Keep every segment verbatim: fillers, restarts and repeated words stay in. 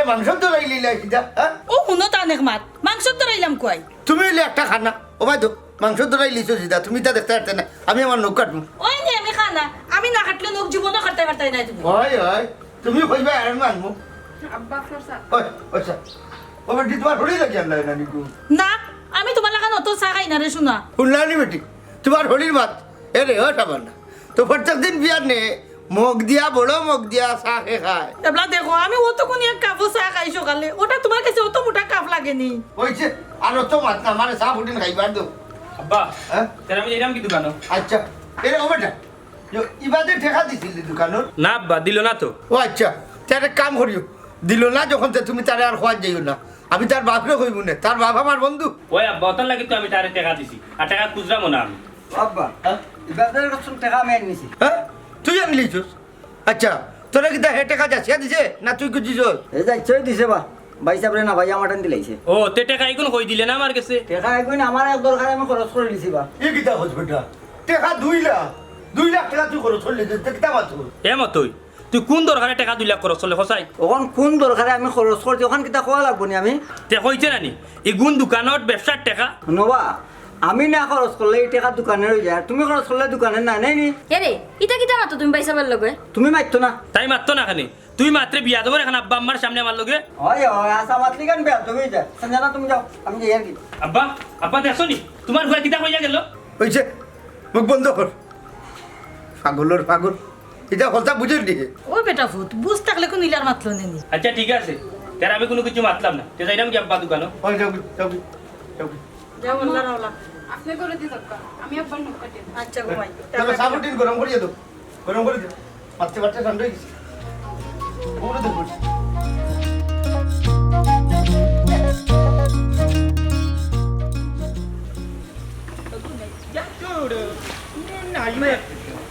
মাংস তো রাইলিলা সিধা, হ্যাঁ? ও, হুনো তান এক মাত, মাংস তো রাইলাম কই? তুমি অইলে একটা খানা, ও ভাই তো, মাংস তো রাইলিছো সিধা, তুমি তা দেখতে পারতে না, আমি আমার নখ কাটমু। ওই নি আমি খানা, আমি না কাটলে নখ জীবনও কাটতে পারতায় না তুমি। ওই, ওই, তুমি কইবা আর মানমু। আব্বা, ফরসা। ওই, আচ্ছা। ও বেটি, তোমার হরি লাগে আল্লাহ না নিকু। না, আমি তোমার লাখান অত চা খাই না রে সোনা। হুনলানি বেটি, তোমার হরির মাত। এ রে, ও সাবান না। তো প্রত্যেক দিন বিয়ার নে, মগ দিয়া, বড় মগ দিয়া চা খে খায়। এবলা দেখো, আমি অত কোন এক কাপও চা খাই সকালে, ওটা তোমার কাছে অত মোটা কাপ লাগেনি। ওই যে, আর অত মাত না, আমারে চা ফুটিন খাইবার দাও। আব্বা, হ্যাঁ? তাহলে আমি যাইরাম কি দোকানো? আচ্ছা, এ রে, ও বেটা, ইবাদে টেকা দিছিলি দোকানোর? না আব্বা, দিল না তো। ও আচ্ছা, তে এক কাম করিও, দিল না যখন, তে তুমি তারে আর খোয়াত যাইও না। আমি তার বাপরে কইমু নে, তার বাপ আমার বন্ধু। ওই আব্বা, ওটার লাগি তো আমি তারে টেকা দিছি, আর টেকা খুজরামও না আমি। আব্বা, হ্যাঁ? ইবাদর কাছে টেকা আমি আনিছি। হ্যাঁ? তুই আনলিছস? আচ্ছা, তোরে কিতা হে টেকা যাচিয়া দিছে না তুই খুজিছস? এ যাইছই দিছে বা। ভাই সাহেবরে না, ভাই আমার টান দিলাইছে। ও, তে টেকা ইগুন কই দিলে না আমার গেছে? টেকা ইগুন আমার এক দরকারে আমি খরচ করি দিছি বা। এ কিতা কস বেটা? টেকা দুই লাখ, দুই লাখ টেকা তুই খরচ করলি, তে কিতা মাতু? এ মতই, তুই কোন দরকারে টেকা দুই লাখ খরচ করলে, কছাই? অখন কোন দরকারে আমি খরচ করছি, অখন কিতা কওয়া লাগবো নি আমি? তে কইছে না নি, ইগুন দোকানত ব্যবসার টেকা? নবা, আমি না খরচ করলে ই টেকা দোকানে রই যায়, আর তুমি খরচ করলে দোকানে না নেই নি? এ রে, ইটা কিতা মাতো তুমি ভাই সাহেবর লগে? তুমি মাততো না। তাই মাততো না কেনে? তুই মাতরে বিয়াদবর এখন আব্বা আম্মার সামনে আমার লগে। হয়, হয়, আশা মাতলি কেন বেয়াদবি যায়? সঞ্জনা, তুমি যাও, আমি যাই আর কি। আব্বা, আব্বা দেখছো নি? তোমার ফুয়া কিতা কইয়া গেল? ওই যে, মুখ বন্ধ কর। পাগলর পাগল। ইটা কথা বুঝলি? ও বেটা ফুত, বুঝ থাকলে কোন ইলার মাতলো নেনি। আচ্ছা, ঠিক আছে। তার আমি কোনো কিছু মাতলাম না। তে যাইরাম কি আব্বা দোকানো? ওই যাও, যাও, যাও। যাও, আল্লাহ রাওলা। আপনি করে দিন দরকার। আমি আব্বার মুখ কাটি। আচ্ছা, ঘুমাই। তাহলে সাবুটিন গরম করিয়া দাও। গরম করে দাও। বাচ্চা বাচ্চা ঠান্ডা হয়ে গেছে। ওগুলো তো করছি।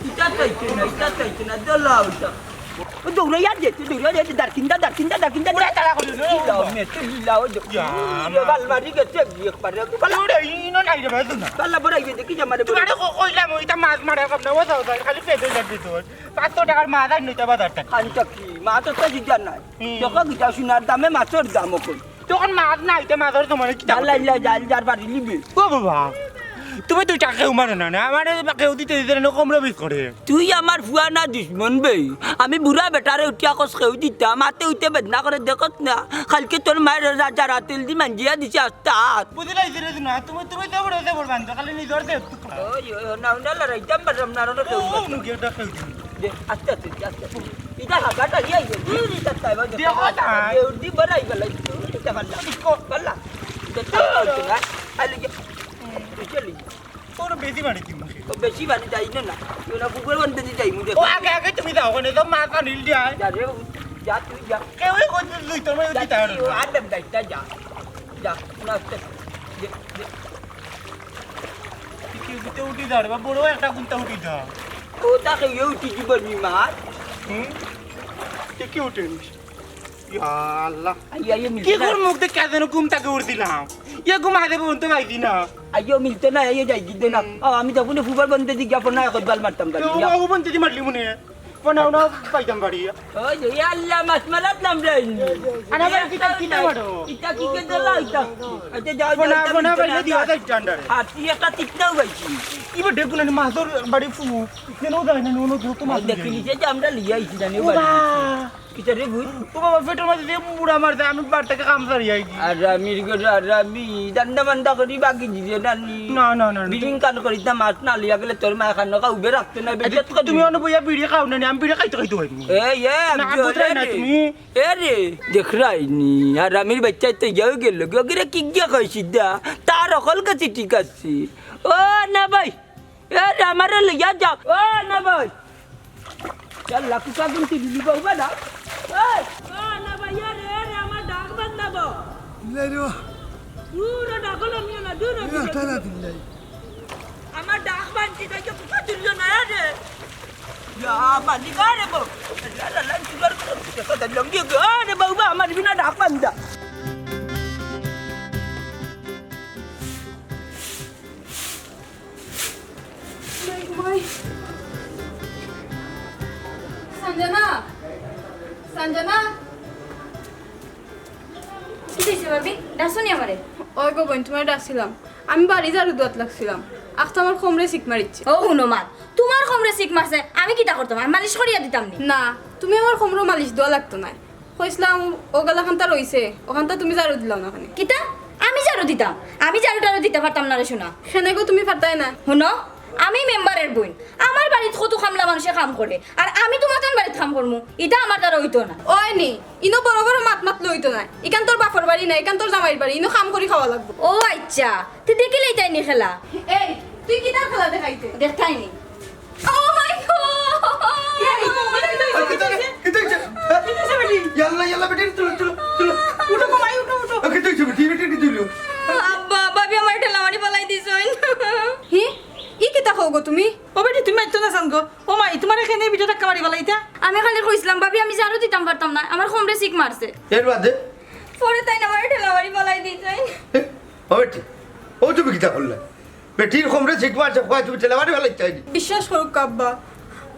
ইটা চাইছে না, ইটা চাইছে না, দলা ওটা। ও দৌড়াইয়া যেতে, দৌড়াইয়া যেতে, দারকিন্দা, দারকিন্দা, দারকিন্দা, ওরা তাড়া করে, ওরা চিল্লাও, মে চিল্লাও, দৌ-, ইয়া, ইরে, আমার বাল মারি গেছে, একবারে। বালা। ওরে, ইনো নাই রে ভাই, তুই না। বালা বড় আইবে, দেখি যে আমারে বড়। তোমারে ক-, কইলাম, ওইটা মাছ মারা কম না, ও যাও, যাও, খালি পেট হইলে দিত। পাঁচশো টাকার মাছ আর নয়টা বাজার টাকা। খানটা কি? মাছ তো জিজ্ঞাসা নাই। হুম। দেখো, গিটা সোনার দামে মাছর দাম অখন। তখন মাছ নাই, তে মাছর তোমার কি দাম? আল্লাহ, আল্লাহ, জাল যার বাড়ি লিবি। ও বাবা, তুমি দুইটা কেউ মারো না, না, আমারে কেউ দিতে দিতে না, কম রবিস করে। তুই আমার ফুয়া না দুশমন বে? আমি বুড়া বেটারে উঠিয়া কস কেউ দিতাম, মাতে উঠে বেদনা করে দেখত না। কালকে তোর মায়ের রাজা রাতুল দি মাঞ্জিয়া দিছে আস্তা হাত। বুঝলাইছি রে না, তুমি, তুমি তো বড়, তো বড় বান্ধব, খালি নিজর দে টুকরা। ওই, ওই, না, না, লড়াইতাম পারলাম না, আর ওটা কেউ ও, করতো না। মুখে ওটা কেউ দিল। দে, আস্তে, আস্তে, আস্তে, আস্তে। ইটা হাগাটা ইয়া, ইয়া, ইয়া, ইটা তাই বাজে। দেখো তাই। দে, উর্দি বাড়াই গেল, ইটা পারলা। কি কো? পারলা? দে, তাই পারতো না। আলি গিয়া। তুই চলি। তোর বেশি বাড়ি কি মুখে? ও বেশি বাড়ি যাই না, না। তুই না কুকুর বানতে দি যাই, মুঝে। ও আগে, আগে তুমি যাও, ওখানে তো মাথা নীল যায়। যা রে, যা তুই যা। কেউ ওই করতে তুই, তোর ওই যা দিতে তুই, পারো ও না। আর দেব দায়িত্ব যা। যা, না, আস্তে। দে, দে। টিকি উঠতে উঠি যা রে, বা বড় একটা গুন্তা উঠি যা। ও, তাকে ইয়ে উঠি জীবন মার। হুম? টিকি উঠে নিস। ইয়া আল্লাহ। আইয়া, আইয়া, মিলতে কি না। কর মুখ দেখে যেন ঘুম থেকে উঠছিলাম। ইয়ে ঘুম আগে বলতে পারছি না। আইয়া, মিলতে না, আইয়া, যাই দিতে না। হুম। ও, আমি তখন ফুবার বন্ধে দিকে আপনার এখন বাল মারতাম, বাল। ও, ইয়া। ও বন্ধে দি মারলি মনে। ফোনা, ফোনা পাইতাম বাড়ি। ওই যে, ইয়া আল্লাহ, মাছ মারাত নাম রে। আরে ভাই, কিতা, কিতা মারো? ইতা কি কে দিলা, ইতা? আচ্ছা, যাও, ফোনা, যাও, ফোনা যাও, পাইলে যাও। দিয়া যায় ডান্ডারে। আর তুই একটা টিকটাও পাইছি। কি বা দেখুন, আমি মাছর বাড়ি ফু। কেন যায় না, নো, নো, তো মাছ দেখি যায়। নিচে যে আমরা লিয়ে আইছি, জানি ও বাড়ি বা। নিচে। কিতা রে বুঝ? ও বাবা, পেটের মাঝে যে মুড়া মারছে, আমি বাড়ি থেকে কাম সারি আইছি। আর আমি, আর আমি, দান্দা বান্দা করি বাকি দিছে, নানি। না, না, না, না। বিড়িং কান করি, তা মাছ না লিয়া গেলে তোর মা খানো কা উবে রাখতে না, আচ্ছা, বেজাত করি। তুমি অনো বইয়া বিড়ি খাও না, আমি বিড়ি খাইতে খাইতে পারি। এই, এ, না, আমি বুঝলাই না রে। তুমি। এ রে, দেখরায়নি, আর আমির বাচ্চা তো গেল, গেল, গিরে কি গিয়া কইছি দা, তার অকল গেছে ঠিক আছে। ও না ভাই, এ রে, আমারে লইয়া যাও। ও না ভাই। ইয়াল্লা, কুকা গুনতি দিলি বউবা না। এই, ও না ভাই, এ রে, এ রে, আমার ডাক বান্ধাবো। ইলাই রে। দূর, ডাকলো মিয়া না, দূর, এ দূর, একটা দূর। না দিলাই। আমার ডাক বান্ধি, তাই তো কুকা তুললো না, এ রে। ইয়া, মালিক, আরে বউ। ইয়াল্লা, ইয়াল্লা, জুগাড় করো, দেখো, দেখো, লঙ্গি, আরে বউবা, আমার বিনা ডাক বান্ধা। সঞ্জনা, সঞ্জনা, ডাকছো নি আমারে? ওই গো বইন, তুমারে ডাকছিলাম। আমি বাড়ি ঝাড়ু দেওয়াত লাগছিলাম। আখতা আমার কমরে চিক মারিছে। ও হুনো মাত, তুমার কমরে চিক মারছে, আমি কিতা করতাম? আমি মালিশ করিয়া দিতাম নি? না, তুমি আমার কমরো মালিশ দেওয়া লাগতো নায়। কইছিলাম, অউ গালাখানতা রইছে, অখানতা তুমি ঝাড়ু দিলাও না কেনে? কিতা? আমি ঝাড়ু দিতাম? আমি ঝাড়ু টাড়ু দিতা পারতাম না রে সোনা। কেনে গো, তুমি পারতায় না? হুনো, আমি মেম্বারের বইন, আমার বাড়িত কত কামলা মানুষে কাম করে, আর আমি তুমার তান বাড়িত কাম করমু, ইটা আমার দ্বারা অইতো না। ওই নি, ইনো বড় বড় মাত মাতলে অইতো না। ইখান তোর বাপর বাড়ি না, ইখান তোর জামাইর বাড়ি, ইনো কাম করি খাওয়া লাগবো। ও আইচ্ছা, তে দেখিলেই তাই নি খেলা। এই, তুই কিতার খেলা দেখাইতে? দেখতাই নি। Oh my God! কিতা অইছে? কিতা অইছে? ইয়াল্লা, ইয়াল্লা, বেটি, তুলো, তুলো, তুলো। উঠো গো মাই, উঠো, উঠো। কিতা অইছে বেটি? বেটি, কিতা অইলো? আব্বা, ভাবি আমারে ঠেলা মারি ফালাই দিছইন। হি? ই কিতা কও গো তুমি? ও বেটি, তুমি মাতিও না চাইন গো। ও মাই, তুমারে কেনে বেটি ধাক্কা মারি ফালাইতা? আমি খালি কইছিলাম, ভাবি, আমি ঝাড়ু দিতাম পারতাম না, আমার কমরে চিক মারছে। এর বাদে? পরে তাইন আমারে ঠেলা মারি ফালাই দিছইন। এ, ও বেটি, ও তুমি কিতা করলা? বেটির কমরে চিক মারছে, কয় তুমি ঠেলা মারি ফালাইতায় নি? বিশ্বাস করউক্কা আব্বা,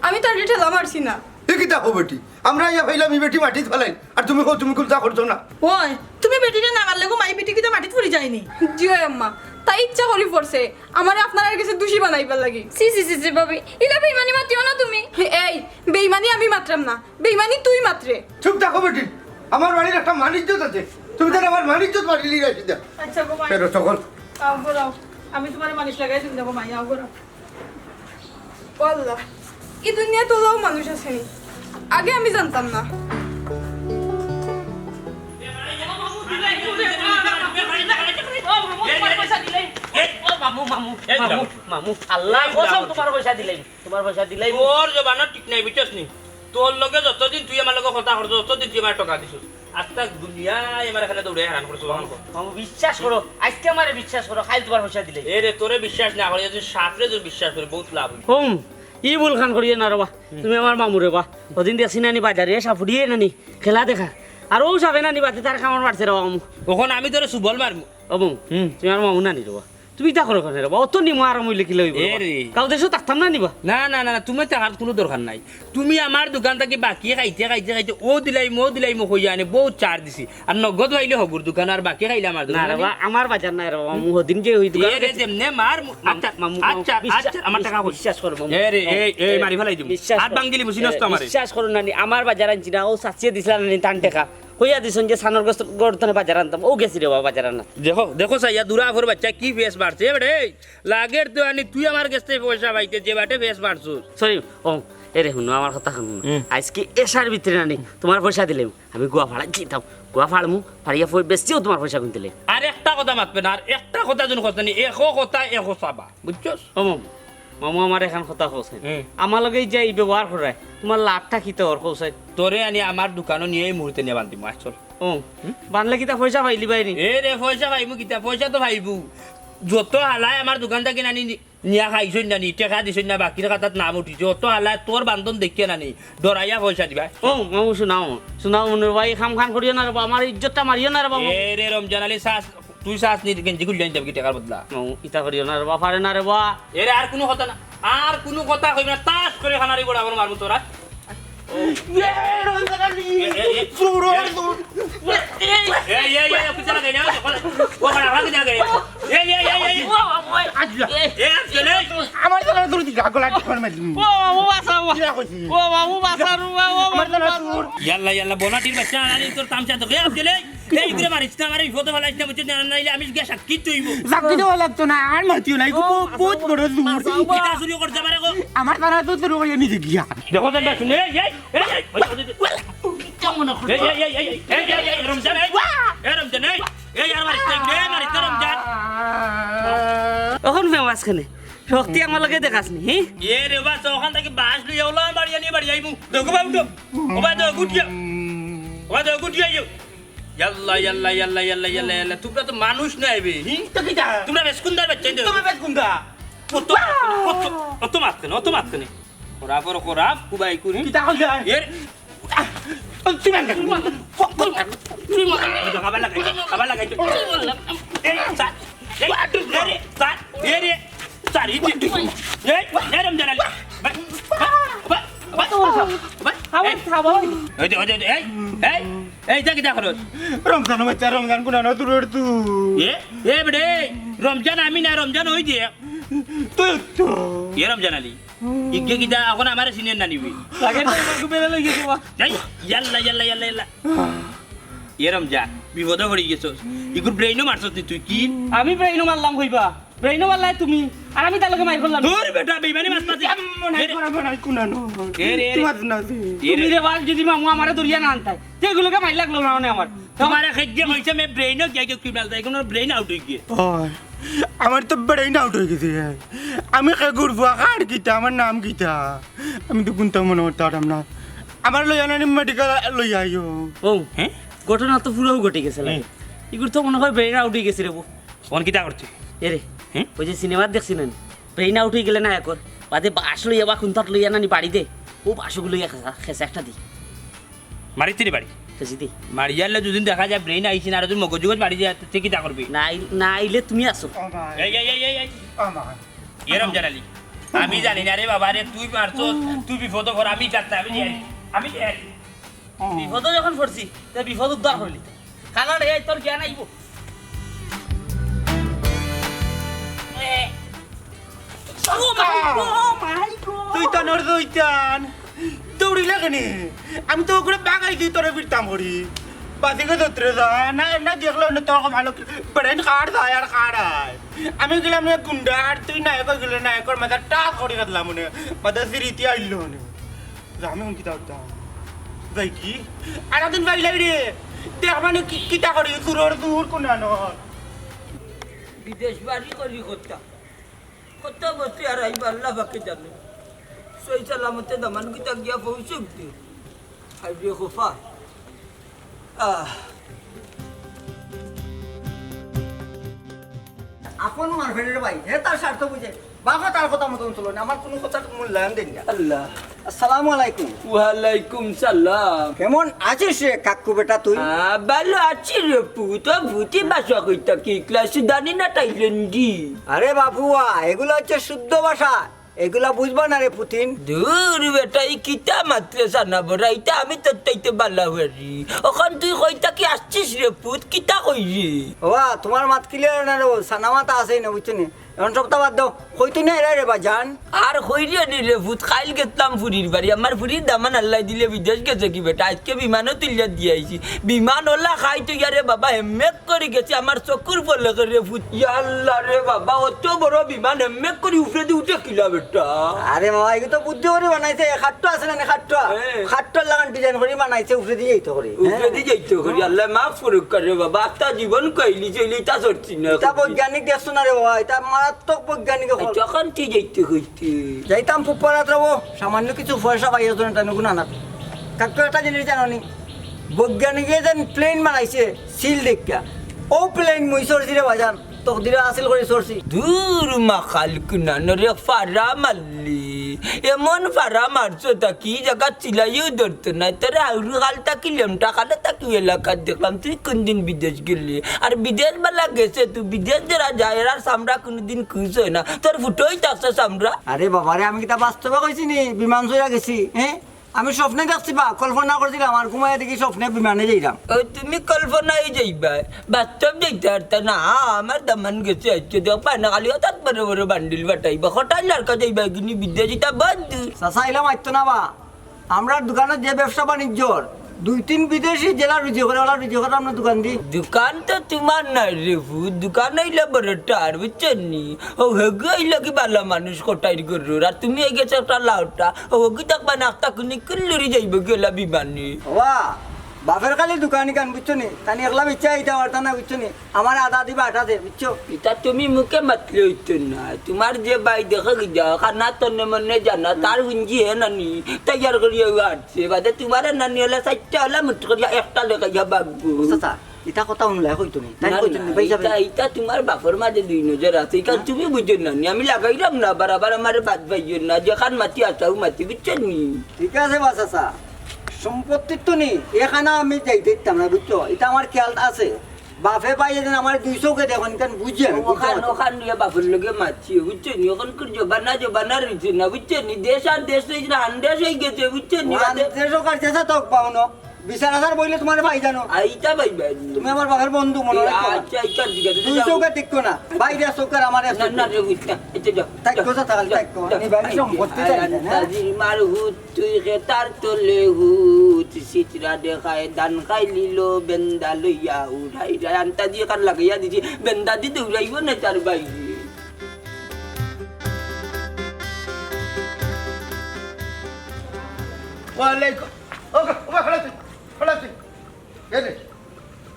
আমি তারে ঠেলা মারছি না। এ কিতা কও বেটি? আমরা আইয়া পাইলাম ই বেটি মাটিত ফালাইল, আর তুমি কও তুমি কুন্তা করছো না। ওই, তুমি বেটিরে না মারলে গো মাই, বেটি কিতা মাটিত পড়ি যায়নি? জি অয় আম্মা, তাই ইচ্ছা করি পড়ছে, আমারে আপনারার গেছে দোষী বানাইবার লাগি। ছি, ছি, ছি, ছি, ভাবি, ইলা বেইমানি মাতিও না তুমি। এই, বেইমানি আমি মাতরাম না, বেইমানি তুই মাতরে। চুপ থাকো বেটি, আমার বাড়ির একটা মান ইজ্জত আছে, তুমি তাইলে আমার মান ইজ্জত মারিলিরায়। আইচ্ছা গো মাই। বেরো সকল। আও গো, আও। আমি তুমারে মালিশ লাগাই দিমু গো মাই, আও গো। ও আল্লাহ, ই দুনিয়াত অলাও মানুষ আছে নি? আগে আমি জানতাম না। মামু, মামু, এই মামু, মামু, এই মামু, মামু, আল্লাহ এই কসম, মামু। তুমার পয়সা দিলাইমু, তুমার পয়সা দিলাইমু। তোর জবানর ঠিক নাই, বুঝছস নি? তোর লগে যতদিন তুই আমার লগে কথা কইছস, ততদিন তুই আমারে ঠকা দিছস। আস্তা দুনিয়ায় আমারে খালি দৌড়াইয়া হারান করছস। মামু, বিশ্বাস করো, আইজকে আমারে বিশ্বাস করো, কাইল তুমার পয়সা দিলাইমু। এরে, তোরে বিশ্বাস না করি, তুই সাপরে তুই বিশ্বাস করি, বউত লাভ অইবো। হুম, ই ভুলখান করিও না রে বা। তুমি আমার মামু রে বা। অদিন দেখছি না নি বাজারে, সাপ ফুড়িয়ে না নি, খেলা দেখা। আর অউ সাপে না নি বাতি তার কামড় মারছে রে বা মামু। অখন আমি তোরে সুবল মারমু। ও মামু, হুম। তুমি আমার মামু না নি রে বা। তুমি ইতা করো কেনে রে বা? অত নিমো আরাম অইলে কিলা অইবো রে বা? এরে। গাঁও দেশো থাকতাম না নি বা? না, না, না, না, তুমি থাকার কুনু দরকার নাই। তুমি আমার দোকান থাকি বাকি খাইতে, খাইতে, খাইতে, অউ দিলাইমু, অউ দিলাইমু কইয়া আনি বউত ছাড় দিছি। আর নগদ পাইলে হগুর দোকান, আর বাকি খাইলে আমার দোকান। না রে বা, আমার বাজার নায় রে বা, মামু, হদিন যে অউ দোকান এরে, গেছি। যেমনে মার, মু-, মামু, আচ্ছা, মামু, আচ্ছা, মামু, আচ্ছা, বিশ্বাস, আচ্ছা, আমার টেকা কই? বিশ্বাস করো, মামু। এরে, মামু, এই, এই, মারি ফালাই দিমু। বিশ্বাস আর করো। বাঙ্গিলি মুসি এ, নষ্ট আমারে। বিশ্বাস করো না নি, আমার বাজার আনছি না, অউ চাচিয়ে দিছলা না নি তান টেকা। কইয়া দিছইন যে সানর গছ-, গড় তনে বাজার আনতাম, অউ গেছি রে বা বাজার আনা। দেখো, দেখো চাইয়া দুরাফর বাইচ্চা কি ফেস মারছে, এ বেটা, এই লাগের তো আনি তুই আমার গেছ থাকি পয়সা পাইতে যে বাটে ফেস মারছস। Sorry, ও, এরে হুনো, আমার কথা হুনো। হুম। আইজকে এশার ভিতরে না নি, তুমার পয়সা দিলাইমু। আমি গুয়া ফাড়াত যাইতাম, গুয়া ফাড়মু, ফাড়িয়া ফই বেচিয়াউ তুমার পয়সা কুন্তা দিলাইমু। আর একটা কথা মাতবে না, আর একটা কথা যেন কস না নি, একো কথা একো চাবা, বুঝছস? ও মামু, মামু, আমার একখান কথা কও চাইন। হুম। আমার লগে যে ই ব্যবহার কররায়, তুমার লাভটা কিতা অর কও চাইন? তোরে আনি আমার দোকানো নিয়া ই মুহূর্তে নিয়া বান্ধিমু, আয় চল। ও, হুম? বানলে কিতা পয়সা পাইলিবায় নি? এরে, পয়সা পাইমু কিতা, পয়সা তো পাইমু। যত হালায় আমার দোকান থাকি আনি নি-, নিয়া খাইছইন না নি, টেকা দিছইন না, বাকির খাতাত নাম উঠিছে। অত হালায় তোর বান্ধন দেখিয়া না নি, ডরাইয়া পয়সা দিবা। ও, মামু, হুনো, হুনো রে বা, ই কামখান করিও না রে বা, আমার ইজ্জতটা মারিও না রে বা, মামু। এরে রমজান আলী, চাস, তুই চাস নি গেঞ্জি খুলিয়া আনি যাবি কি টেকার বদলা? মামু, ইতা করিও না রে বা, পারে না রে বা। এরে আর কুনু কথা না, আর কুনু কথা কইবি না, তাস করি কানারি বরাবর মারমু তোরে। এ, এ, এ। চুর, এ, চুর। এই, এই, এই, এই, কিতা লাগাই না? ও, বাবা, আমারে কিতা লাগাই? এই, এই, এই, এই। ও, বাবা, ওই। আচ্ছা। এ, আজকে নেই। আমার তো না, তোর দিকে গলা টিপা মারি দিমু। ও, বাবা, বাঁচাও। কিতা কইছি? ও, বাবা, বাঁচাও, ও, বাবা, আমার তো না, বাঁচাও। চুর। ইয়াল্লা, ইয়াল্লা, বনাটির বাইচ্চা, আরে তোর তামশা তো, এ, আজকে নেই। এই, ইগুরে মারিস না, আমারে বিপদে ফালাইস না, বুঝছস না? নাইলে আমি গিয়া সাক্ষী তুইব। সাক্ষী দেওয়া লাগতো না, আর মাতিও না, এগু ও, বউ-, বউত বড় চুর। বাঁচাও, বাঁচাও। কিতা চুরি করছে আমারে গো? আমার তারা তো চুরি করিয়া নিছে গিয়া। দেখো তো, দেখো, এই, এই, এই, এই, এই, এই, এই, এই, এই, রমজান, এই, এই, রমজান, এই, এই, আর মারিস না, এই, মারিস না, রমজান। অখন ফেমাস কেনে? শক্তি আমার লগে দেখাস নি, হি? এ রে বা, তো অখান থাকি বাঁশ লইয়া ওলা বাড়ি আনি বাড়ি আইমু। দেখো বা, উঠো। ও বা, দেখো, উঠিয়া। ও বা, দেখো, উঠিয়া আইও। ইয়াল্লা, ইয়াল্লা, ইয়াল্লা, ইয়াল্লা, ইয়াল্লা, ইয়াল্লা। তোমরা তো মানুষ নায় বে, হি? তো কিতা? তোমরা বেশ কুন্দার বাইচ্চা, তুমি বেশ কুন্দা। অত, অত, অত মাত কেনে, অত মাত কেনে? খরাপ, খরাপ, কুবাই কুনি। কিতা কইলা? এর তুই মার, তুই মার, তুই মার। খাবার লাগাই, খাবার লাগাই। এই, স্যার, এই, এই রে, স্যার, এই রে, স্যার, এই রে, এই, এই রমজান আলী। ভাই, ভাই, ভাই, ভাই, ভাই, এই, ওই যে, ওই যে, এই, এই, এই, যা কিতা করস? রমজান, বাচ্চা রমজান, কোন আনো দূর দূর। এ, এ বেটে, রমজান আমি না, রমজান ওই যে। তুই তো। এ রমজান আলী, ইগে কিতা এখন আমারে সিনিয়র না নিবি? লাগে তো, আমার খুব বেলা লই গেছে, বা। এই, ইয়াল্লা, ইয়াল্লা, ইয়াল্লা, ইয়াল্লা। এ রমজান, বিপদে পড়ি গেছস। ইগুর ব্রেইনও মারছস নি তুই, কি? আমি ব্রেইনও মারলাম কইবা? ব্রেইনও মারলাই তুমি, আর আমি তার লগে মাইর করলাম। দূর বেটা, বেইমানি মাছ মাছ। এমন নাই এ রে। করা, বানাই কোন আনো। এ রে, এ রে। তোমার না দে। এ রে। তুমি রে বাল যদি মামু আমারে দরিয়া না আনতাই, তে এগুলোকে মাইর লাগলো না মানে আমার। তোমারে খেজ্জে কইছে মে ব্রেইনও গিয়া গিয়া কি মাল দেয়, কোনো ব্রেইন আউট হই গিয়ে। ওই, আমার তো ব্রেইন আউট হই গেছে। আমি কে ঘুরবো, আর কিতা, আমার নাম কিতা? আমি তো কোনটা মনে করতে পারলাম না। আমার লইয়া না মেডিকেল লইয়া আইও। ও, হ্যাঁ? ঘটনা তো পুরাও ঘটে গেছে লাগে। হুম। ইগুর তো মনে হয় ব্রেইন আউট হয়ে গেছে রে বউ। ফোন কিতা করছে? এ রে, হুম? ওই যে সিনেমা দেখছি না, ব্রেইন আউট হয়ে গেলে না একর, বাদে বাঁশ লইয়া বা খুন্তাত লইয়া নানি বাড়ি দে, ও বাঁশগুলো লইয়া খেসা, খেসা একটা দি। মারিতে রে বাড়ি। খেসি দি। মারিয়ালে দুদিন দেখা যায় ব্রেইন আইছে না, আর তুই মগজ জগজ বাড়ি যায়, তুই কিতা করবি? না আই-, না আইলে তুমি আসো। ও মা। এই, এই, এই, এই, এই। ও মা। এ রমজান আলী, আমি জানি না রে বাবা রে, তুই মারছস, তুই বিপদ কর, আমি যাচ্ছি, আমি যাই, আমি যাই। বিপদ যখন পড়ছি, তে বিপদ উদ্ধার করলি। খালা রে, এই তোর জ্ঞান আইব। ও মাই গো, ও মাই গো। তুই তো নড় তুই টান। দৌড়িলে কেনে? আমি তো ওগুলো বাগাই গিয়ে তোরে ফিরতাম করি। বাসিকে ধরতে যা, না, না দেখলো না তোর ভালো কি-, ব্রেন কার যায় আর কার আয়। আমি গেলাম না গুন্ডা, আর তুই নায়ক গেলে নায়কর মাথা টাস করে গেলাম মনে, মাথা সিরিতি আইল মনে। যা, আমি হুমকি দাও দাও। যাই কি? আর একদিন ভাই লাগি রে। দেখ মানে কি, কিতা করি, চুরর চুর কোন আনর। বিদেশ বাড়ি করি করতাম। কত বছর আর আইবা আল্লাহ পাকে জানে। সই সালামতে দামান কিতা গিয়া পৌঁছুক দে। আর রে খোফা। আহ। আপন মারফের রে ভাই, হে তার স্বার্থ বুঝে। বাবা তার কথা মতন চলো না, আমার কোনো কথা মূল্যায়ন দেন না। আল্লাহ। আসসালামু আলাইকুম। ওয়ালাইকুম সালাম। কেমন আছিস রে কাকু বেটা তুই? আহ, ভালো আছি রে পুত। ও ভূতি বাসা কইতা কি ক্লাসে জানি না তাইলেন্ডি। আরে বাবুয়া, এগুলো হচ্ছে শুদ্ধ ভাষা, এগুলা বুঝবা না রে পুতিন। দূর বেটা, ই কিতা মাতরে সানা বড়া, ইতা আমি তোর তাইতে বালা হরি। অখন তুই কইতা কি আসছিস রে পুত, কিতা কই রে? ওয়া, তোমার মাত ক্লিয়ার না রে, সানা মাতা আছেই না, বুঝছো নি? এখন সবটা বাদ দাও, কইতে নাই রে, রে বাজান। আর কইরে নি রে পুত, কাইল গেতলাম ফুরির বাড়ি, আমার ফুরির দামান আল্লাহ দিলে বিদেশ গেছে কি বেটা, আজকে বিমানও তুলিয়া দিয়া আইছি। বিমান ওলা খাই তুই আরে বাবা, হেমেক করি গেছি আমার চকুর পলকে রে পুত। ইয়া আল্লাহ রে বাবা, অত বড় বিমান হেমেক করি উপরেদি উঠে কিলা বেটা? আরে বাবা, এগুলো তো বুদ্ধি করি বানাইছে, খাট্টো আছে না, খাট্টো? হ্যাঁ। খাট্টোর লাগান ডিজাইন করি বানাইছে, উপরেদি যাইতো করি। উপরেদি যাইতো করি, আল্লাহ মাফ করুক রে বাবা, আত্মা জীবন কইলি, চইলি তা চড়ছি না। এটা বৈজ্ঞানিক দেখছো না রে বাবা, এটা মারাত্মক বৈজ্ঞানিক এখন। তখন তুই যাইতে কইতে। যাইতাম ফুপ্পারাত রে বাবা, সামান্য কিছু পয়সা পাইয়া জন্য তাই নগুন আনাত। কাকু একটা জিনিস জানো নি? বৈজ্ঞানিকে যেন প্লেন বানাইছে, সিল দেখিয়া। ও প্লেন মুই চড়ছি রে বাজান, তকদিরে হাসিল করি চড়ছি। দূর মাখাল কুনানরে ফারা মারলি। এমন ফারা মারছো তা কি জায়গা চিলাইও ধরতো না। তোরে আউরু গাল তাকি লেমটা খালে তাকি এলাকাত দেখলাম। তুই কোন দিন বিদেশ গেলি? আর বিদেশ বালা গেছে, তুই বিদেশ যারা যায়, এরার চামড়া কোনোদিন খুশ হয় না। তোর ফুটোই থাকছে চামড়া। আরে বাবা রে, আমি কিতা বাস্তবে কইছি নি? বিমান চড়িয়া গেছি, হ্যাঁ? আমি স্বপ্নে দেখছি বা কল্পনা করছিলাম, আর ঘুমাইয়া দেখি স্বপ্নে বিমানে যাইলাম। ও, তুমি কল্পনায় যাইবা, বাস্তব যাইতে পারতা না। আমার দামান গেছে আজকে, দেখবা না, খালি হঠাৎ বড় বড় বান্ডিল ফাটাইবা, হঠাৎ লড়কা যাইবা, কিন্তু বিদেশ ইতা বাদ দি। চাচা, ইলা মাততো না বা। আমরার দোকানো যে ব্যবসা বাণিজ্যর, দুই তিন বিদেশি যেলা রুজি করে, ওলা রুজি করে আমরা দোকান দি। দোকান তো তোমার নাই রে পুত, দোকান অইলে বড় টার, বুঝছো নি? ও হেগু অইলে কি বালা মানুষ কটাইর গরুর, আর তুমি এই গেছো একটা লাউটা, ও হেগু থাকবা না, একটা কুনি কুল্লুরি যাইব গেলা বিমানে। ওয়া, বাপের খালি দোকানি কান, বুঝছো নি? তানি একলা বেচা আইতা পারতা না, বুঝছো নি? আমার আদা দিবা আটা দে, বুঝছো? ইতা তুমি মুখে মাতলে অইতো না। তোমার যে ভাই দেখো কি যাও, খানা তন্নে মন্নে জানা, তার হুঞ্জি হে নানি, তৈয়ার করিয়া আটছে। বাদে তোমার নানি হলে চারটা হলে মুঠ করিয়া একটা লেখাইয়া বাগবো। চাচা, ইতা কথা হুনলে কইতো নি? তাই না, কইতো না, নি, ভাই সাহেব। ইতা, ইতা তোমার বাপর মাঝে দুই নজর আছে। ইখান তুমি বুঝো না নি, আমি লাগাইলাম না, বারবার আমারে বাদ পাইও না। যেখান মাতি আসাও মাতি, বুঝছো নি? ঠিক আছে বা চাচা, সম্পত্তির তো নি, এখানে আমি যাইতে দিতাম না, বুঝছো? ইতা আমার খেয়াল আছে। বাপে পাইয়ে যেন আমার দুই চোখে দেখো, ইখান বুঝি আমি, বুঝছো? ওখান, ওখান নিয়ে বাপর লগে মাতিও, বুঝছো নি? ওখানকার জবানা, জবানা রইছে না, বুঝছো নি? দেশ আর দেশ রইছে না, আন্দেশ হয়ে গেছে, বুঝছো নি? ওখান দেশ ওখান দেশে তো পাও না। বিচার আচার বইলে তুমারে ভাই জানো। আইতা ভাই ভাই। তুমি আমার বাপের বন্ধু মনে রাখো। আচ্ছা, আচ্ছা, ঠিক আছে, দুই যাও। চোখে দেখো না, বাইরে চোখের আমার এক না, না, চোখে। রে, বুঝতা। আচ্ছা, যাও, থাকো, যাও, যা, থাকো, যাও, থাকো। যাও। আমি ভাই যাও। সম্পত্তি চাই না, না? আন্তাজি মার হুত, তুই খেতার তলে হুত, সিটরা দেখায় ধান খাই লিল, বেন্দা লইয়া উড়াই যায়। আন্তাজি কার লাগাইয়া দিছি, বেন্দা দিতে উড়াইব না তার বাইরে। ওয়ালাইকুম। ও, ও, খালা তুই, খালা তুই। এ রে,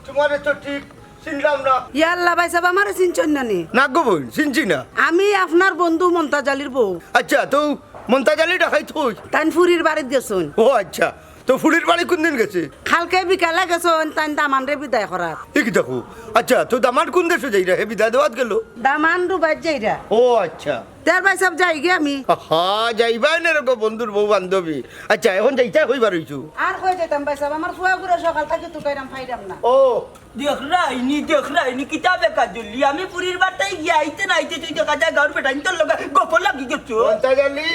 তুমারে তো ঠিক চিনলাম না। ইয়া আল্লাহ, ভাইসাব, আমারে চিনছইন না নি? না গো বইন, চিনছি না। আমি আপনার বন্ধু মন্তাজ আলীর বউ। আচ্ছা, তো মন্তাজ আলী ডাকাইত কই? তাইন ফুরির বাড়িত গেছইন। ও আচ্ছা, তো ফুরির বাড়ি কুনদিন গেছে? কালকে বিকালে গেছইন, তাইন দামানরে বিদায় করাত। ই কিতা কও? আচ্ছা, তো দামান কুন দেশো যাইরা? হে বিদায় দেওয়াত গেল? দামান দুবাইত যাইরা। ও আচ্ছা। তে ভাইসাব, যাইগি আমি। আহা, যাইবায় নে রে গো, বন্ধুর বউ বান্ধবী। আচ্ছা, এখন যাইতায় কই বার অইছো? আর কই যাইতাম ভাইসাব, আমার ফুয়াগুরে সকাল থাকি তুকাইরাম, পাইরাম না। ও। দেখরায়নি, দেখরায়নি, কিতা বেকার জুলি। আমি ফুরির বাড়িত গিয়া আইতে না আইতে তুই দেখা যায় গাউর বেটাইন্তর লগে গফ লাগি গেছো। মন্তাজ আলী,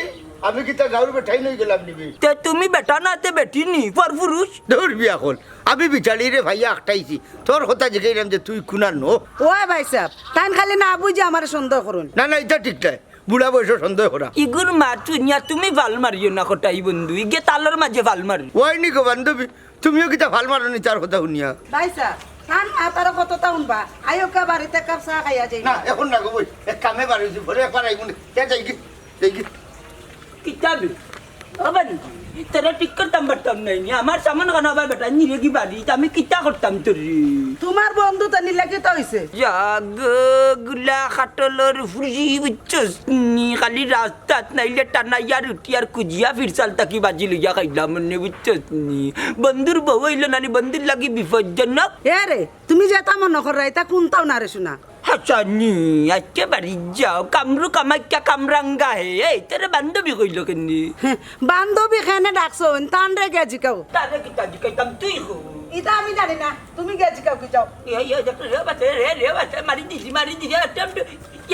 আমি কিতা গাউর বেটাইন অই গেলাম নি বে? তে তুমি বেটা না, তে বেটি নি, পরপুরুষ। দূর বিয়া কল। আমি বিচারিরে ভাইয়া আটকাইছি। তোর কথা জিগাইরাম যে তুই কুনার ন? ও ভাইসাব, তাইন খালি না বুঝি আমারে সন্দেহ করইন। না, না, ইটা ঠিক নায়। বুড়া বয়সো সন্দেহ করা। ইগুর মাত হুনিয়া তুমি ফাল মারিও না কটাই বন্ধু, ইগে তালর মাঝে ফাল মারো। ওয়াই নি গো বান্ধবী, তুমিও কিতা ফাল মারো নি তার কথা হুনিয়া? ভাইসাব, তান মাত আর কততা হুনবা? আইওকা বাড়িত এক কাপ চা খাইয়া যাই। না, এখন না গো বইন, এক কামে বার অইছি, পরে একবার আইমু নে। কে যাইগি? যাইগি? কিতা বে? ও বান্ধবী, তোরে ঠিক করতাম পারতাম নায় নি। আমার সামান খান আবার বেটা নিরে কি বাড়িত, আমি কিতা করতাম তোরে? তুমার বন্ধু তো নিলে কিতা অইছে? জাগ গুলা খাটলর ফুরি বুঝছস নি, খালি রাস্তাত নাইলে টানাইয়া রুটি আর কুজিয়া ফিরসাল থাকি বাজি লইয়া খাইলাম মনে বুঝছস নি। বন্ধুর বউ অইল না নি, বন্ধুর লাগি বিপজ্জনক। এ রে, তুমি যেতা মনো কররায়, ইতা কুনতাউ না রে সোনা। হাছানি, আইজকে বাড়িত যাও, কামরু কামাখ্যা কামরাঙ্গা হে। এই, তোরে বান্ধবী কইল কেনে? হে, বান্ধবী কেনে ডাকছইন, তানরে গিয়া জিকাও। তারে কিতা জিকাইতাম, তুই কো। ইতা আমি জানি না, তুমি গিয়া জিকাও কি যাও। এ, এ, দেখ, রে বাতে, রে, রে বাতে, মারি দিছি, মারি দিছি, একটা,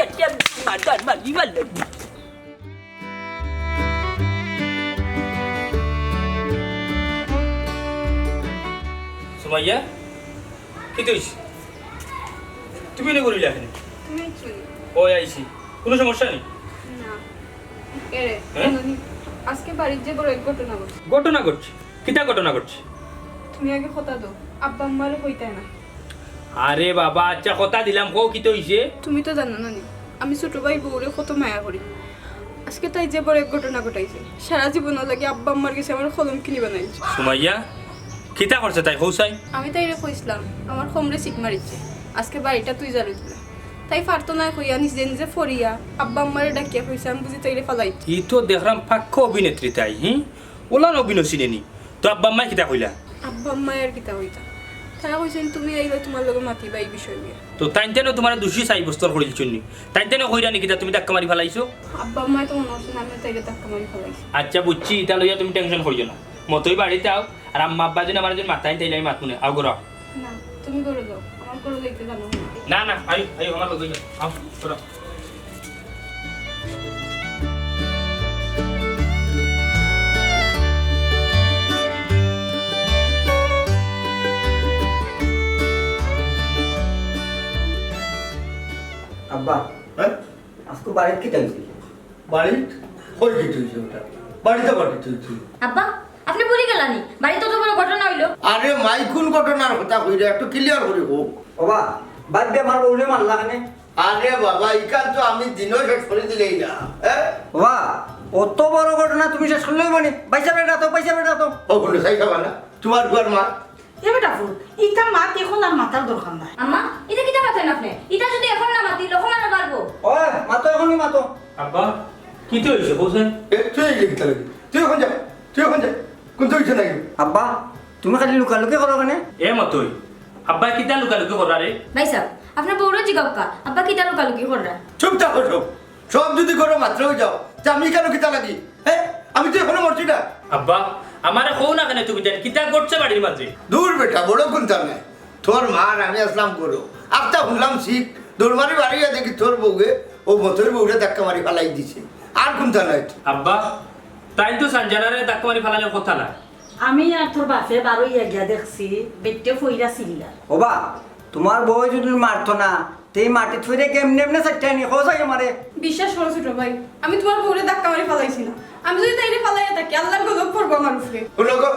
একটা, মারি, মারি, মারি। সুমাইয়া, কিতা অইছে? তুমি এনে করিলা কেনে? তুমি চুরি। ওই আইছি। কুনু সমস্যা নি? না। এরে, হ্যাঁ? ননি, আইজকে বাড়িত যে বড় এক ঘটনা ঘটছে। ঘটনা ঘটছে? কিতা ঘটনা ঘটছে? তুমি আগে কথা দেও, আব্বা আম্মারে কইতায় না। আরে বাবা, আচ্ছা কথা দিলাম, কও কিতা অইছে? তুমি তো জানো না নি, আমি ছোট ভাই বউরে কত মায়া করি। আইজকে তাই যে বড় এক ঘটনা ঘটাইছে, সারা জীবনর লাগি আব্বা আম্মার গেছে আমার কলম কিনি বানাইছে। সুমাইয়া, কিতা করছে তাই কও চাই? আমি তাইরে কইছলাম, আমার কমরে সিট মারিছে, আইজকে বাড়িটা তুই জারু দিলা। তাই পারতো না কইয়া নিজে নিজে ফড়িয়া আব্বা আম্মারে ডাকিয়া কইছে, আমি বুঝি তাইরে ফালাইছি। ই তো দেখরাম পাক্কা অভিনেত্রী তাই, হি? ওলান অভিনয় চিনে নি। তো আব্বা আম্মায় কিতা কইলা? আব্বা আম্মায় আর কিতা কইতা? তারা কইছইন, "তুমি আইলে তুমার লগে মাতিবা ই বিষয় নিয়া।" তো তাইনতে নু তুমারে দোষী সাব্যস্ত করিলছইন নি? তাইনতে নু কইরা নি কিতা তুমি ধাক্কা মারি ফালাইছো? আব্বা আম্মায় তো মনো করছইন আমি তাইরে ধাক্কা মারি ফালাইছি। আচ্ছা বুঝছি, ইতা লইয়া তুমি tension করিও না। মতই বাড়িত আও, আর আম্মা আব্বা যদি আমার একজন মাতাইন তাইলে আমি মাতমু নে। আও ঘরো আও। না, তুমি ঘরো যাও, আমার ঘরো যাইতে জানো না। না, না, আইও, আইও, আমার লগে আইও। আও, ঘরো আও। আব্বা, হ্যাঁ? আইজকু বাড়িত কিতা অইছে? বাড়িত? কই কিতা অইছে বেটা? বাড়িত আবার কিতা অইছে? আব্বা, আপনে ভুলি গেলা নি? বাড়িত অত বড় ঘটনা অইলো। আরে মাই, কুন ঘটনার কথা কইরে? একটু clear করি কও। ওবা, বাদ দে, আমার বউরে মারলা কেনে? আরে বাবা, ইখান তো আমি দিনও শেষ করি দিলেই না, হ্যাঁ? ওবা, অত বড় ঘটনা তুমি শেষ করলে অইবো নি? ভাইসাব, ইটা তো, ভাইসাব, ইটা তো। ও, কুনু চাই খাবা না? তুমার ঘর মা। এ বেটা ফুত, ইতা মাত এখন আর মাতার দরকার নাই। আম্মা, ইতা কিতা মাতইন আপনে? ইতা যদি এখন না মাতি, লোকমানে পারবো। ওই, মাতো এখনই মাতো। আব্বা, কিতা অইছে, কও চাই? এ, তুই এই কিতা লাগি? তুই এখন যা, তুই এখন যা। কুন্তা অইছে নাকি? আব্বা, তুমি খালি লুকালুকি করো কেনে? এ মতই, আব্বা কিতা লুকালুকি কররা রে? ভাইসাব, আপনার বউরে জিগাউক্কা, আব্বা কিতা লুকালুকি কররা? চুপ থাকো সব। সব যদি ঘরো মাতরাউ যাও, তে আমি ইখানো কিতা লাগি? হে? আমি তো এখনো মরছি না। আব্বা, আমারে কও না কেনে তুমি তাইন? কিতা ঘটছে বাড়ির মাঝে? দূর বেটা, বড় কুন্তা নাই। তোর মা আর আমি আছলাম ঘরো। আখতা হুনলাম ছিক, দৌড় মারি বারইয়া দেখি তোর বউয়ে অউ মতইর বউরে ধাক্কা মারি ফালাই দিছে। আর কুন্তা নাই তো। আব্বা, তাইন তো সানজানারে ধাক্কা মারি ফালানির কথা না। আমি আর তোর বাপে বারইয়া গিয়া দেখছি, বেটিয়ে ফইরা চিল্লার। ওবা, তুমার বউ যুদি মারতো না, তে ই মাটিত ফইরা কেমনে এমনে চাইট্টা নি, কও চাই আমারে। বিশ্বাস করো ছোট ভাই, আমি তুমার বউরে ধাক্কা মারি ফালাইছি না। আমি যুদি তাইরে ফালাইয়া থাকি, আল্লার গজব পড়বো আমার উপরে। হুনো গো,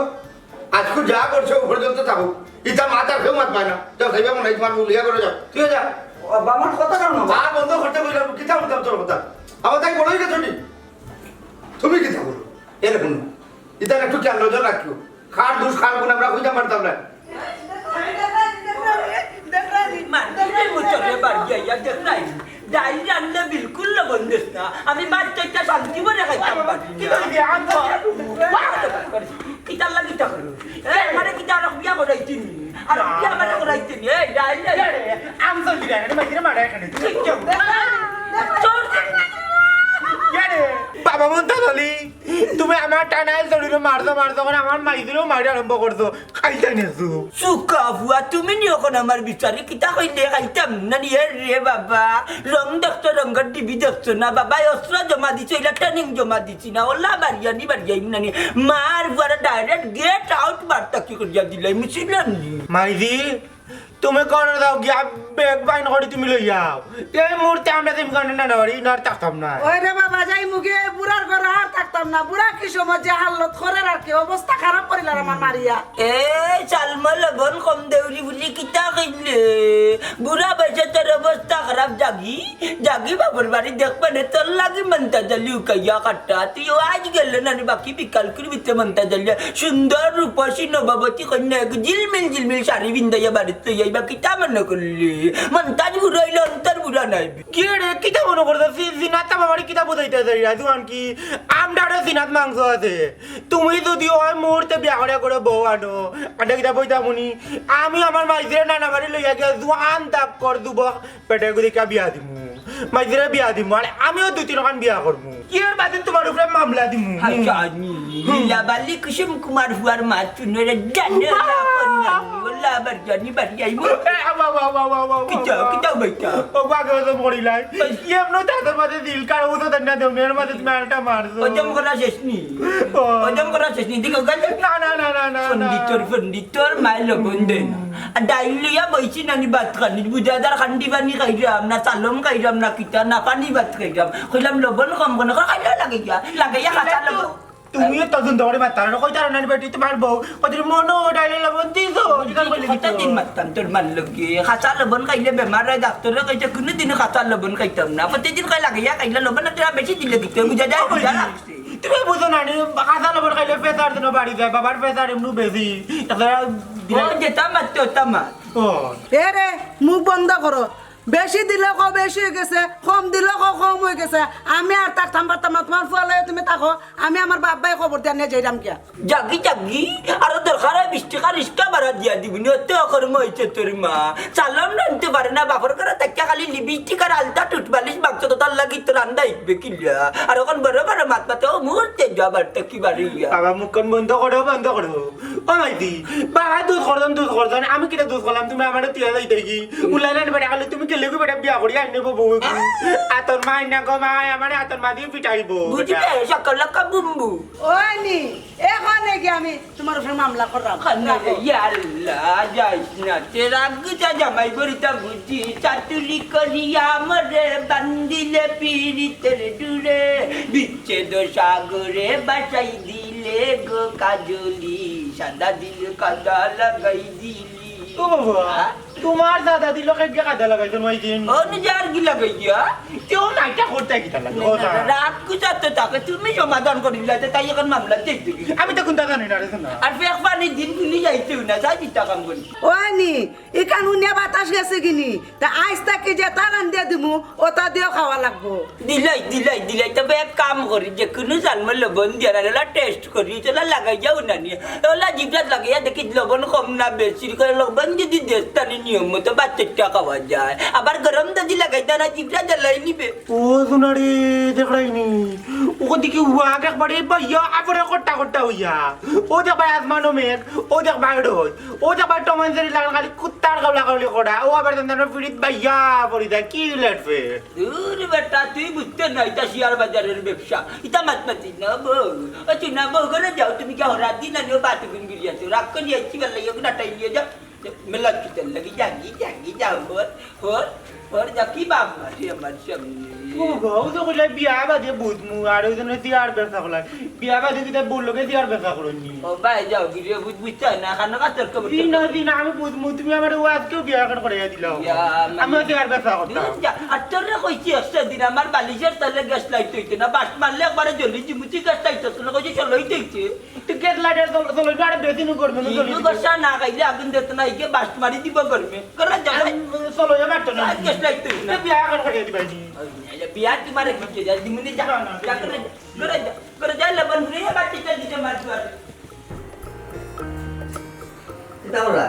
আইজকু যা করছে অউ পর্যন্ত থাকউক। ইতা মাত আর কেউ মাতবায় না। যাও, যাইবা মনে হয় তুমার বউ লইয়া ঘরো যাও। তুইও যা। ও আব্বা, আমার কথা শোনো। চা বন্ধ করতে কইলাম, কিতা করতাম তোর কথা? আমার তাই বড় অই গেছো নি? তুমি কিতা করো? এরে হুনো, ইতার একটু খেয়াল নজর রাখিও। কার দোষ কার গুণ আমরা কইতাম পারতাম না। মাটির মতো রে বাড়ি আইয়া দেখ নাই। ডাইল রান্ধলে বিলকুল লবণ দিস না। আমি ভাত চাইরটা শান্তি মনে খাইতাম পারি না। কিতার লাগি ইতা করো? এ, আমারে কিতা আরক বিয়া করাইতে নি? আরক বিয়া আমারে করাইতে নি? এ, ডাইল, ডাইল। বাবা মন্তাজ আলী, তুমি আমার টানাইল দড়িরে মারছো, মারছো, অখন আমার মাইজিরেও মারি আরম্ভ করছো। খাইতাম নি আজু। সুকা ফুয়া, তুমি নি অখন আমার বিচারি, কিতা কইলে খাইতাম না নি? এ রে বাবা, রং দেখছো, রঙর টিভি দেখছো না বাবা, অস্ত্র জমা দিছো, ইলা ট্রেনিং জমা দিছি না, ওলা বাড়িয়া নি বাড়িয়া ইমনা নি, মার ফুয়ারে direct get out বার থাকি করিয়া দিলাই, মুছিলাম নি। মাইজি, তুমি ঘরো যাও গিয়া, ব্যাগ বাইন করি তুমি লইয়া আও। এই মুহূর্তে আমরা তুমি কারণে না বাড়ি না আর থাকতাম না। ওই রে বাবা, যাইমুগি, বুড়ার ঘরো আর থাকতাম না। বুড়া কি সময় যে হালত করের আর কি, অবস্থা খারাপ করিলার আমার মারিয়া। এ, চালমা লবণ কম দেউরি বুলি কিতা কইলে? বুড়া বয়সে তোর অবস্থা খারাপ যাগি, যাগি বাপর বাড়ি দেখবে নে, তোর লাগি মন্তাজ আলী উকাইয়া কাটা। তুই ও আইজ গেলে না রে বাকি বিকাল করি ভিতরে মন্তাজ আলী। সুন্দর রূপসী নববতী কইন্যা এক ঝিলমিল ঝিলমিল শাড়ি পিন্দাইয়া বাড়িত লই আইবা, কিতা মনে করলি? মন্তাজ বুড়া অইলে অন্তর বুড়া নাই। কি রে, কিতা মনে করতাছি? জি-, জিনাত তা বাবারে কিতা বুঝাইতা চাইরা, জুয়ান কি? আমরারও জিনাত মাংস আছে। তুমি যুদি ওই মুহূর্তে বিয়া করিয়া ঘরো বউ আনো, আড্ডা কিতা বইতাম হুনি? আমি আমার মাইজিরে নানা বাড়ি লইয়া গিয়া জুয়ান দাগ কর দুবো, পেটে গুদিকা বিয়া দিমু। মাইজিরে বিয়া দিমু। আরে আমিও দুই তিনখান বিয়া করমু। এর বাদে তুমার উপরে মামলা দিমু। হায় জানি, লীলাবালি কুসুম কুমার ফুয়ার মা চুনরে জানে না কোন নাম। ওলা আবার জানি বাড়ি আইমু। এ, আবা, আবা, আবা, আবা, আবা, কিতা, আবা। কিতা বেটা? ও বাগে তো মরিলাই। এমন তাদের মাঝে দিল কার, ও তো তার না দেও, মেয়ের মাঝে তুমি একটা মারছো। হজম করা শেষ নি। ও। হজম করা শেষ নি, দিকে গাল। না, না, না, না, না, না। পণ্ডিতর, পণ্ডিতর, মায় লবণ দে না। আর ডাইল লইয়া বইছি নানি ভাত খানি, বুঝাদার খান্ডি পানি খাইরাম, না চালম খাইরাম, না কিতা, না পানি ভাত খাইরাম। কইলাম লবণ কম কেনে, কয় খাইলে লাগাইয়া, লাগাইয়া খাতা লবণ। তুমিও তো দুন দৌড়ে মারতার না, কইতার না বেটি তোমার বউ, কইতে মনো ডাইলে লবণ দিছো, অধিকার কইলে কত দিন মারতাম তোর মার লগে, খাতা লবণ খাইলে বেমার হয়, ডাক্তারে কইছে কোনোদিনও খাতা লবণ খাইতাম না, প্রতিদিন কয় লাগাইয়া খাইলে লবণ একটা বেশি দিলে দিতে, বুঝা যায়, বুঝা লাগছে। তুমি বুঝো না নি, খাতা লবণ খাইলে প্রেশার যেন বাড়ি যায়, বাবার প্রেশার এমনি বেশি, তাছাড়া ও যেটা মারতে ওটা মার। ও। এ রে, মুখ বন্ধ করো। বেশি দিলে কও বেশি অই গেছে, কম দিলে কও কম অই গেছে। আমি আর থাকতাম পারতাম না, তুমার ফুয়া লইয়া তুমি থাকো, আমি আমার বাপ ভাই খবর দিয়া নিয়া যাইরাম গিয়া। যাগি, যাগি, আরো দরকার হয় বিশ টেকা রিক্সা ভাড়া দিয়া দিবি নি, অত অকর্ম অইছে তোর মা। চালন রানতে পারে না, বাপর ঘরে থাকিয়া খালি লিপস্টিক আর আলতা টুথপালিশ মাখছে, তো তার লাগি তো রান্দা হিকবে কিলা? আর অখন বড় বড় মাত মাতে, ও মুহূর্তে যাবার তো কি বাড়ি গিয়া। বাবা, মুখখান বন্ধ করো, বন্ধ করো। ও মাইজি, বাবা দুষ করছন, দুষ করছন, আমি কিতা দুষ করলাম? তুমি আমারে তুইয়া যাইতায় কি? উল্লাই না বেটা, খালি তুমি গেলে গো বেটা বিয়া করি আইনে বউ। আতর মাই না গো মাই, আমারে আতর মা দিয়া পিটাইবো। বুঝলে, সকল লক্ষ বুম্বু। ওই নি, এখন কি আমি তুমার উপরে মামলা করলাম? খান্না রে, ইয়া আল্লাহ, যাইস না। তে রাগ গুছা জামাই বড়িতা বুঝি, চাতুলি করিয়া মরে বান্দিলে পিরিতের ডুরে, বিচ্ছেদ সাগরে বাসাই দিলে গো কাজলি, সাদা দিল কাদা লাগাই দিলি। ও বাবা, হ্যাঁ? তুমার দাদা দিল কেগে কাদা লাগাইছে নয় দিন? ও নিজে আর কি লাগাইয়া? কেউ না, এটা করতে কিতা লাগে? ও না, না। রাগ গুছাতে থাকে, তুমি সমাধান করিলা, তে তাই এখন মামলা দেখতে কি? আমি তো কোনটা জানি না রে, শোনা। আর ফেক পানি দিন গুলি যাইতেও না, যাই দিতা কাম করি। ওই নি, ইখান হুনিয়া বাতাস গেছে গি নি? তা আইজ থাকি যেতা রান্দিয়া দিমু, ওতা দিয়াউ খাওয়া লাগবো। দিলাই, দিলাই, দিলাই। তবে এক কাম করি, যে কুনু জালমো লবণ দিয়া না, ওলা টেস্ট করি, ওলা লাগাইয়া উনানি। ওলা জিভরাত লাগাইয়া দেখি লবণ কম না বেশি, করে লবণ যদি দেস্তানি নিয়ম মতো বাচ্চাটা খাওয়া যায়। আবার গরম যদি লাগাইতে না জিবরা জ্বালাই নিবে। ও সোনারে, দেখরায়নি? ওখান থেকে ওয়াক একবারে বাইয়া, আবার কট্টা কট্টা হইয়া। ও দেখবা আসমানও মেঘ, ও দেখবা রোদ, ও দেখবা টম এন্ড জেরি লাগান খালি কুত্তার কাউলা কাউলি করা। ও আবার জানতে না ফিরিত বাইয়া পড়ি যায়, কি লেট ফেট। দূর বেটা, তুই বুঝতে না, ইটা শেয়ার বাজারের ব্যবসা। ইটা মাত মাতি না, বউ। ও চুনা বউ, ঘরে যাও, তুমি কি হরাত দিন আনিও বাথরুম গিরিয়াছো? রাগ করি আইছি, বেলা ইয়ে নাটাই নিয়ে যাও। মেলা কিতার লাগি জাগি, জাগি, যাও, হর, হর, হর, যা কি বাপ মারে আমার সামনে। ও বাবা, ও তো কইলা বিয়া বাদে বুঝমু, আর ওই জন্য শেয়ার ব্যবসা করলাই। বিয়া বাদে কিতা বললো কে শেয়ার ব্যবসা করনি? ও ভাই, যাও, গিরিয়া বুঝ-, বুঝতে হয় না, খানো কাতর কবর। জি না, জি না, আমি বুঝমু, তুমি আমার ও আজকেও বিয়া করে করে দিলাও। ইয়া, মানে আমিও শেয়ার ব্যবসা করতাম। দূর যা, আর তোরে কইছি একশো দিন আমার বালিশের তলে গ্যাস লাইট হইতো না, বাস মারলে একবারে জ্বলি জিমুচি গ্যাস লাইট হইতো না, কইছি চলো হইতে হইতে। তো গ্যাস লাইটের তল-, তলে তো আরে বেশি নু করবে, নু জ্বলি জিমু দিবে। বাসা না খাইলে আগুন দিত না, ইকে বাস মারি দিব গরমে। করে যা ভাই। আমি চলো, এবার তো না। আর গ্যাস লাইট হইতো না। তো বিয়া করে করে দিবাই নি। বিয়া তোমারে কি কে যায়? দিমুনি যা। না, না, যা করে যা। করে যা। করে যা, লবণ ঘুরে যা, বাচ্চা চল দিতে মার দুয়ারে। কিতা করা?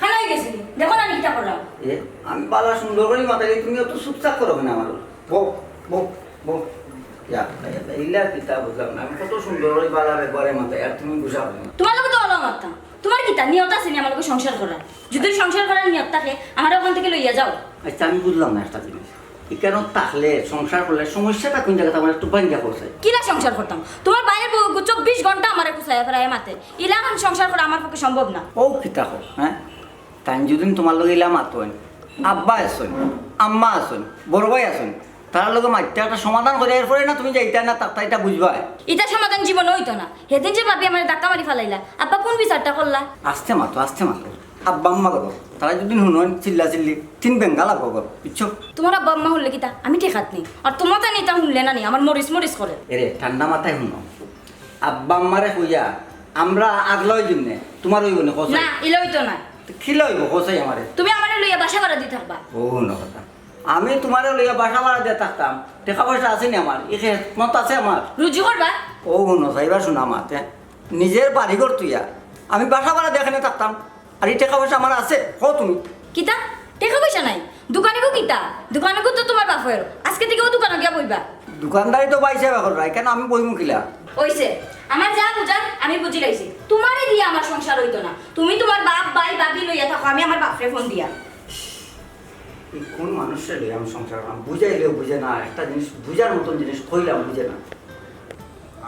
খানা হয়ে গেছে। দেখো না, আমি কিতা করলাম? এ, আমি বালা সুন্দর করে মাতাইলে তুমি অত চুপচাপ করো কেনে আমার? বউ, বউ, বউ। ইয়া, ইয়া, ইলা কিতা বুঝলাম না। আমি কত সুন্দর করে বালা ব্যবহারে মাতাই, আর তুমি গুসা করো না। তোমার লগে তো অলা মাততাম। তোমার কিতা নিয়ত আছে নি আমার লগে সংসার করার? যদি সংসার করার নিয়ত থাকে, আমারে ওখান থেকে লইয়া যাও। আচ্ছা, আমি বুঝলাম না একটা জিনিস। ইখানো থাকলে, সংসার করলে সমস্যাটা কোন জায়গাতে আমার একটু ভাঙ্গিয়া কও চাই। কিলা সংসার করতাম? তোমার ভাইয়ের বউ চব্বিশ ঘন্টা আমারে কুচাইয়া ফেরাইয়া মাতে। ইলাখান সংসার করা আমার পক্ষে সম্ভব না। ও কিতা কও, হ্যাঁ? তাইন যদি তোমার লগে ইলা মাতইন, আব্বা আছইন, আম্মা আছইন, বড় ভাই আছইন, তার লগে মাততে একটা সমাধান করে এরপরে না তুমি যাইতা না থাকতা, এটা বুঝবায়। ইটা সমাধান জীবনে হইতো না। সেদিন যে ভাবি আমারে ধাক্কা মারি ফালাইলা, আব্বা কোন বিচারটা করলা? আস্তে মাতো, আস্তে মাতো। আব্বা আম্মা করো, তারা যদি হুনইন চিল্লা চিল্লি, তিন বেঙ্গা লাগবো গো, বুঝছো? তোমার আব্বা আম্মা হুনলে কিতা আমি ঠেকাত নি? আর তোমার তাইন ইতা হুনলে না নি, আমার মরিচ মরিচ করে। এরে, ঠান্ডা মাথায় হুনো। আব্বা আম্মারে কইয়া আমরা আগলা অই যাইমু নে, তোমার অইবো নে, কও চাই। না, ইলা হইতো না। তো কিলা অইবো, কও চাই আমারে? তুমি আমারে লইয়া বাসা ভাড়া দি থাকবা। ও, হুনো কথা। আমি তোমারে লইয়া বাসা ভাড়া দিয়া থাকতাম, টেকা পয়সা আছে নি আমার? ই খেদমত আছে আমার? রুজি করবা? ও, হুনো, চাইবা শোনা মাতে। নিজের বাড়ি ঘর তুইয়া আমি বাসা ভাড়া দিয়া কেনে থাকতাম? আর ই টেকা পয়সা আমার আছে? কও তুমি। কিতা? টেকা পয়সা নাই? দোকানিগু কিতা? দোকানিগু তো তোমার বাপের। আজকে থেকে ও দোকানো গিয়া বইবা। দোকানদারি তো ভাই সাহেব কররা, কেনে আমি বইমু কিলা? অইছে, আমার যা বুঝার আমি বুঝি লাইছি। তোমারে দিয়া আমার সংসার হইতো না। তুমি তোমার বাপ, ভাই, ভাবি লইয়া থাকো, আমি আমার বাপরে ফোন দিয়া। এই কোন মানুষরে লইয়া আমি সংসার করলাম? বুঝাইলেও বুঝে না, একটা জিনিস বুঝার মতন জিনিস কইলাম বুঝে না।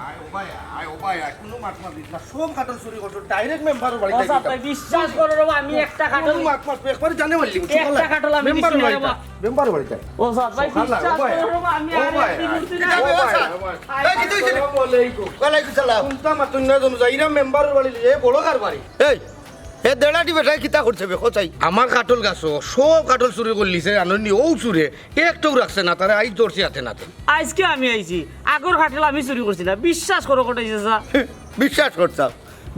আয় ও ভাই, আয় ও ভাই, আয়, কোনো মাত মাত দিস না। সব কাঠল চুরি করছো, direct মেম্বারর বাড়ি ও যাই স্যার, দিতাম। ভাই, বিশ্বাস করো রে বাবা, আমি একটা কাঠল কোনো মাত মাত, একবারে জানে মারলি, বুঝছো? একটা কাঠল আমি মেম্বারর নিছি না রে বাড়ি বাবা। যা, মেম্বারর বাড়ি যা। ও স্যার, ভাই, সকাল লাগে, বিশ্বাস ও ভাই। করো রে বাবা, আমি ও আর ভাই। একদিন উঠছি না রে বাবা। এই, কিতা অইছে রে? আসসালামু আলাইকুম। ওয়ালাইকুম সালাম। শুনতাম আর তুই না জানো, যাইরা মেম্বারর বাড়ি, এ বড় কার বাড়ি? এই, এ দেড়াটি বেটায় কিতা করছে বে, কোথায়? আমার কাঠল গাছো সব কাঠল চুরি করলিছে, জানো নি? ও চুরে একটাও রাখছে না, তারে আইজ ধরছি হাতে নাতে। আইজকে আমি আইছি, আগর কাঠল আমি চুরি করছি না, বিশ্বাস করো কটাই চাচা। বিশ্বাস করতাম,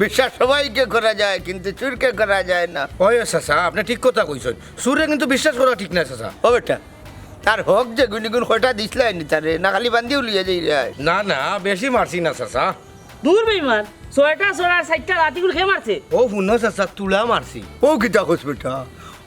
বিশ্বাস সবাইকে করা যায়, কিন্তু চুরকে করা যায় না। ওই চাচা, আপনে ঠিক কথা কইছইন, চুরে কিন্তু বিশ্বাস করা ঠিক না চাচা। ও বেটা, তার হক যে গুনিগুন কয়টা দিছলায় নি তারে, না খালি বান্ধিউ লইয়া যাইরায়? না, না, বেশি মারছি না চাচা। দূর বেইমান, ছয়টা চোর আর চাইরটা লাঠিগুর কে মারছে? ও হুনো চাচা, তুলা মারছি। ও কিতা কস বেটা?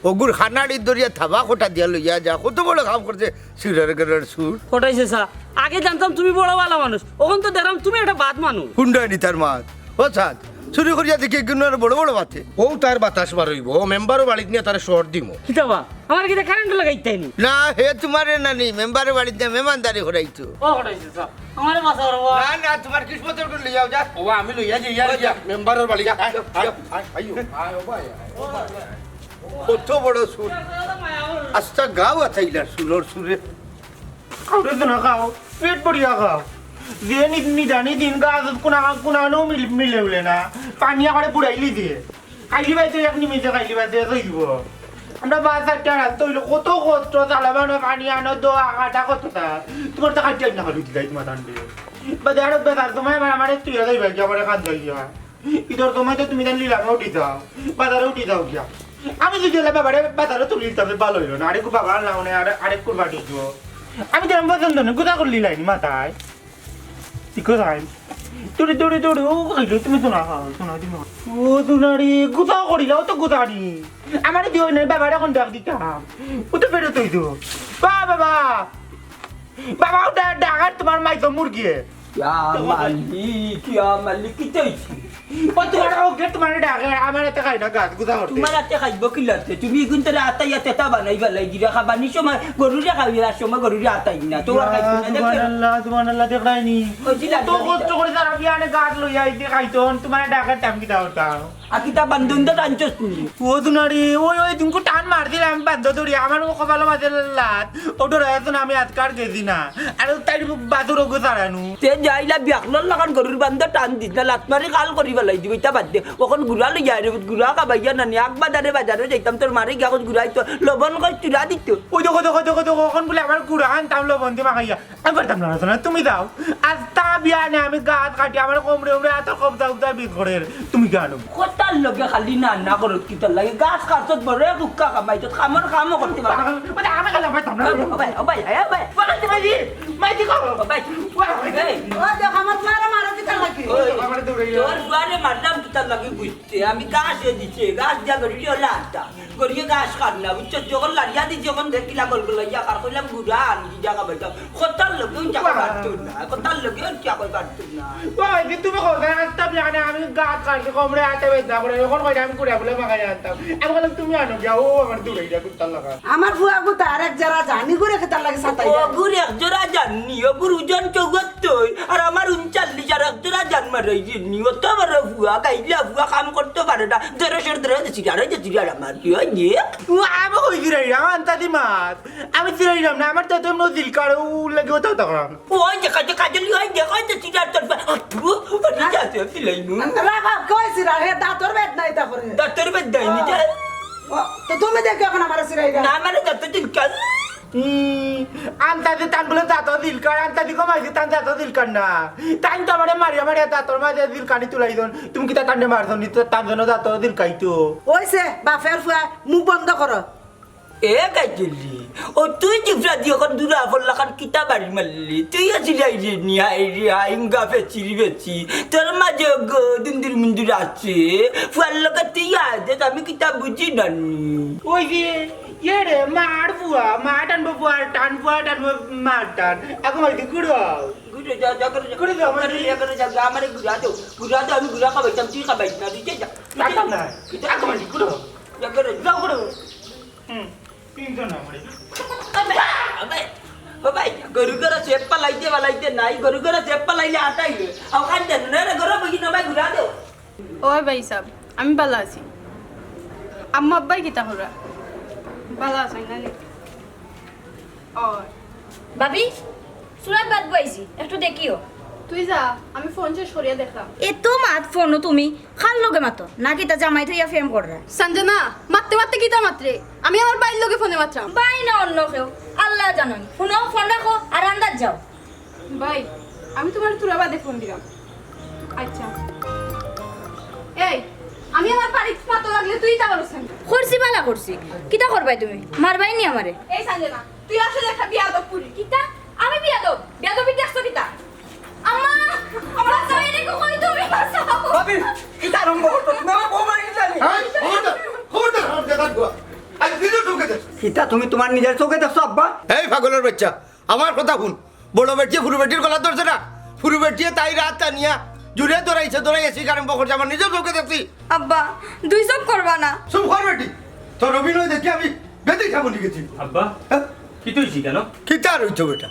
ওগুর খানাড়ির দরিয়া থাবা কোটা দিয়া লইয়া যা, কত বড় কাম করছে, চুরের ঘরের চুর। কটাই চাচা, আগে জানতাম তুমি বড় ভালা মানুষ, অখন তো দেখরাম তুমি একটা বাদ মানুষ। হুন্ডায় নি তার মাত। ও সাদ, চুরি করিয়া দেখি একজনের বড় বড় মাতে। ও তার বাতাস বার অইবো, ও মেম্বারর বাড়িত নিয়া তারে শর্ট দিমু। কিতা বা? আমার কিতা কারেন্ট লাগাইতায় নি? না, হে তোমারে না নি, মেম্বারর বাড়িত নিয়া মেহমানদারি করাইতো। ও কটাই চাচা, আমারে বাঁচাও রে বাবা। না, না, তোমার কিসমতর গুণ লইয়াও, যা। ও, আমি লইয়া যাই, যা, যা, যা। মেম্বারর বাড়ি যা। যা, যা, আয়, যা। আয়, আয়, আয়, ও ভাই, আয়, ও ভাই। কত বড় চুর। আস্তা গাঁও আতাইলা চুরর চুরে। খাওরে তো না খাও, পেট ভরিয়া খাও। যে নি-, নিদানি দিন গাছ কোনা, কোনানো মিল-, মিলে উলে না। পানি আকারে বুড়াইলি দিয়ে। খাইলি বাইতে এক নিমিষে খাইলি বাইতে রইব। আমরা বাস আটটা রাত হইলো, কত কষ্ট, চালা বানো, পানি আনো, দোয়া, কাটা কত তা। তোমার তো খাইতে না খালি দিলাই তোমার ঠান্ডে। বাদে আরো বেকার সময় আমার, আমার একটু ইয়া যাইবা কি, আমার এখান যাইয়া। ইদর সময় তো তুমি জানলি লাফা উঠি যাও, বাজারে উঠি যাও গিয়া। আমি যদি এলা বাবারে বাজারে তুলি দিতাম, ভালো হইলো না। আরেকটু বাবা আনলাম, মানে, আরে-, আরেকটু বাটি দিও। আমি তো আমার পছন্দ নেই, গুদা করলি লাইনি মাথায়। ঠিক আছে, আইন। দৌড়ে, দৌড়ে, দৌড়ে, ও খাইলো, তুমি শোনা, শোনা, তুমি। ও শোনা রে, গুতা করিলা, ও তো গুতা রে। আমারে দিও না, বাবারে এখন ডাক দিতাম। ও তো ফেরত হইতো। বা বাবা, বাবা, ওটা ডাকার তোমার মাইতো মুরগি। ইয়া মালিক, ইয়া মালিক, কিতা অইছে? ও তোমার ওকে তোমার ডাকে, আমার এতে খাই না, গাছ গুতা করতে। তোমার আতে খাইব কিলাতে? তুমি ইগুন তোরে আতাইয়া তেতা বানাই ফালাই দিরা, খাবানি সময় গরুরে খাওয়ার সময় গরুরে আতাই না, তোমার খাইব না, দেখো। সুবহানাল্লাহ, সুবহানাল্লাহ, দেখরায়নি। কইছি না, তো কষ্ট করে তারা বিয়ানে গাছ লইয়া আইতে খাইতো, তোমার ডাকে টাম কিতা করতাম। আর কিতা বান্দুন তো টানছস নি? ও দুনারি, ওই, ওই, তুমি টান মার দিলে আমি বান্ধ ধরি, আমার ও কপালো মাঝে লাত, ও ডরাইছো না, আমি আজকার গেছি না। আর তাই বাদুর ওগো তারানু। তে যাইলা বিয়াকলর লাখান গরুর বান্ধ টান দিস না, লাত মারি কাল করি ফালাই দিব, ইটা বাদ দে। অখন গুড়া লইয়া রে, গুড়া খাবাইয়া নানি, আগ বাজারে বাজারে যাইতাম, তোর মারে গিয়া কইস গুড়াই তো, লবণ কইস চুরা দিত। ওই দেখো, দেখো, দেখো, দেখো, অখন বলে আমার গুড়া আনতাম লবণ দি মাখাইয়া। আমি পারতাম না, না, তুমি যাও। আজ তা বিয়ানে আমি গাছ কাটি, আমার কোমরে উমরে এত কবজা উবজা বিষ করে, তুমি কেন? কথার লগে খালি না না করত কিতার লাগে? গাছ কাটছত বড় এক উক্কা কামাইছত, কামর কামও করতে পারো। মানে আমি গেলে পারতাম না। ও ভাই, ও ভাই, ও ভাই। বলো তো ভাই, মাই কি করো? ও ভাই, এই, ও দেখ, আমার ফুয়ারে মারো কিতার লাগি? ওই, আমার দৌড়াইয়া। তোর ফুয়ারে মারলাম কিতার লাগি বুঝতে? আমি গাছে দিছে, গাছ দিয়া গড়ি ওলা আনতা। গড়িয়ে গাছ কাট না, বুঝছো? যখন লাড়িয়া দিছে, যখন দেখিলা গল গলাইয়া, আর কইলাম, "গুড়া আন, কি জায়গা পাইতাম?" কথার লগে ওই জায়গা পারতো না, কথার লগে ওই জায়গা পারতো না। ওই যে তুমি কথা রাস্তা বিয়ানে আমি গাছ কাটছি, কোমরে আতে বেদনা করে, এখন কইরা আমি কুড়া বলে মাখাই আনতাম। আমি বললাম, "তুমি আনো গিয়া, ও আমার দূরে গিয়া কুত্তার লাগা।" আমার ফুয়া গুতা আর এক জেলা জানি করে খেতার লাগে সাতাই ও যায়। গুড় এক জোড়া জাননি, ও গুড় ওজন চৌহাত্তর, আর আমার ঊনচল্লিশ, আর এক জোড়া জান মারাই জাননি। অত বড় ফুয়া, গাইলা ফুয়া, কাম করতে পারে না। দেড়শো, দেড়শো, দেড়শো, আর আমার কি হয় যে? ও, আমি কই দিরাই না, আনতা দি মাত। আমি দিরাই না, আমার তো তেমন দিল কার, ও লাগে ওটাও তো করাম। ওই যে কাজে, কাজে লিয়ে ওই যে, ওই যে চিটার তোর, আ, তু, ও ঠিক আছে, আমি দিলাই নু। রাখা, কই সিরা, হে দাঁতর বেদ নাই তা করে। দাঁতর বেদ নাই নি, যা। ও, তো তুমি দেখো এখন আমার সিরাইরা। না, আমার দাঁত দিল কার। হুম, আন্তাজে তান বলে দাঁত দিলকার, আন্তাজি কমাইছে তান দাঁত দিলকার না। তান তো আমারে মারিয়া মারিয়া দাঁতর মাঝে দিলকানি তুলাই দন। তুমি কিতা তানরে মারছো নি? তো তান জন্য দাঁত দিলকাইতো। ওইছে, বাফের ফুয়া, মুখ বন্ধ করো। এ গাইজলি, ও তুই জিফরা দিয়ে এখন দূরে আফর লাখান কিতা বাড়ি মারলি? তুই আছিলি আই রে নি, আই রে, আইঙ্গা ফেচিরি ফেচি। তোর মাঝে গো দুন্দুর মুন্দুর আছে। ফুয়ার লগে তুই আয় দে, আমি কিতা বুঝি না নি। ওই যে, ইয়ে রে, মার ফুয়া, মা টানবো ফুয়ার টান, ফুয়া টানবো মার টান। এখন ওই যে ঘুরো। ঘুরো, যা, যা করে, যা। ঘুরে যাও, ঘুরে, যা করে, যা, যা, আমারে ঘুরা দাও। ঘুরা দাও, আমি ঘুরা খাবাইতাম, তুই খাবাইস না, তুই যা, যা। কাটতাম না। তুই যা। এখন ওই যে ঘুরো। যা করে, যা। যাও ঘুরো। হুম, তিনজন আমারে। ও ভাই, ও ভাই, গরু গরু চেপ পালাইতে পালাইতে নাই, গরু গরু চেপ পালাইলে আটাইলে। ওখান দেন, না, না, গরু বগি না ভাই, ঘুরা দাও। ওই ভাই সাহেব, আমি ভালা আছি। আম্মা আব্বাই কিতা করা? ভালা আছইন না নি? ও। ভাবি, সুরাত বাদ বইছি, একটু দেখিও। তুই যা, আমি ফোন শেষ করিয়া দেখলাম। এত মাত ফোনও তুমি, কার লগে মাতো? না কিতা জামাই থইয়া প্রেম কররা? সঞ্জনা, মাততে মাততে কিতা মাতরে? আমি আমার ভাইর লগে ফোনে মাতরাম। ভাই না অন্য কেউ, আল্লাহ জানইন। হুনো, ফোন রাখো আর আন্দাজ যাও। ভাই, আমি তুমার থুড়া বাদে ফোন দিরাম। আচ্ছা। এই, আমি আমার বাড়িত মাতো লাগলে তুই ইতা করস কেনে? করছি, ভালা করছি। কিতা করবায় তুমি? মারবায় নি আমারে? এই সঞ্জনা, তুই আসলে একটা বিয়াদব পুরি। কিতা? আমি বিয়াদব? বিয়াদবি দেখছো কিতা? আম্মা, আম্মা, বাঁচাও, এরে কই তুমি? বাঁচাও। ভাবি, কিতা আরম্ভ করছো? তুমি আমার বউ মারি দিলা নি? এই, খবরদার, খবরদার, আমার দেখার দোয়া। আজ নিজের চোখে দেখছো। কিতা তুমি তুমার নিজের চোখে দেখছো, আব্বা? এই পাগলর বাচ্চা, আমার কথা হুন। বড় বেটিয়ে হুরু বেটির গলা ধরছে না? হুরু বেটিয়ে তাই রাত টানিয়া জুড়ে ধরাইছে, ধরাইয়া শিকার আরম্ভ করছে, আমার নিজের চোখে দেখছি। আব্বা, দুই চোখ করবা না। চুপ কর বেটি, তোর অভিনয় দেখি আমি বেঁধে খাবো লিখেছি। আব্বা, হ্যাঁ? কিতা অইছে কেনে? কিতা আর অইতো বেটা?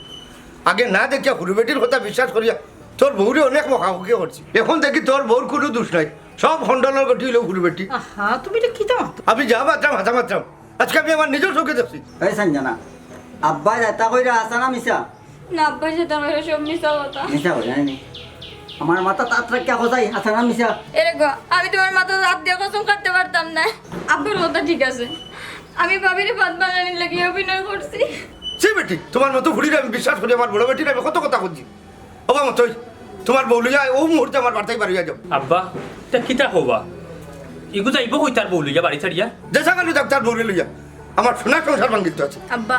আগে না দেখিয়া হুরু বেটির কথা বিশ্বাস করিয়া তোর বউরে অনেক বকাবকি করছি। এখন দেখি তোর বউর কুনু দুষ নাই, সব হন্ডলর গতি অইলো হুরু বেটি। আহা, তুমি ইটা কিতা মাতো? আমি যা মাতরাম, হাছা মাতরাম। আজকে আমি আমার নিজের চোখে দেখছি। এই সঞ্জনা, আব্বা যেতা কইরা হাছা না মিছা? না আব্বা, যেতা কইরা সব মিছা কথা। মিছা কইরা নি? আমার মাথাত আত রাখিয়া কও চাই, হাছা না মিছা? এরে গো, আমি তুমার মাথাত আত দিয়া কসম কাটতে পারতাম না। আব্বার কথা ঠিক আছে, আমি ভাবিরে ভাত বানানির লাগি অভিনয় করছি। ছি বেটি, তুমার মতো ফুড়িরে আমি বিশ্বাস করি, আমার বড় বেটিরে আমি কত কথা কইছি। ওবা মতই, তুমার বউ লইয়া অউ মুহূর্তে আমার বাড়ি থাকি বারইয়া যাও। আব্বা, ইতা কিতা কও বা? ইগু যাইবো কই তার বউ লইয়া বাড়ি ছাড়িয়া? যে জাগা লই যাউক তার বউরে লইয়া। আমার সোনার সংসার ভাঙ্গিত আছে। আব্বা,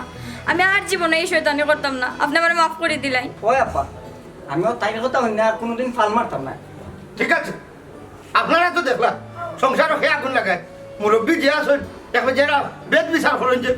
আমি আর জীবনে ই শয়তানি করতাম না, আপনে আমারে মাফ করি দিলাইন। ওই আব্বা, আমিও তাইর কথা হুনি না, আর কুনুদিন ফাল মারতাম না। ঠিক আছে, আপনারা তো দেখলা, সংসারো কে আগুন লাগায়, মুরব্বি যে আছইন, দেখলে যারা বেদ বিচার করইন যে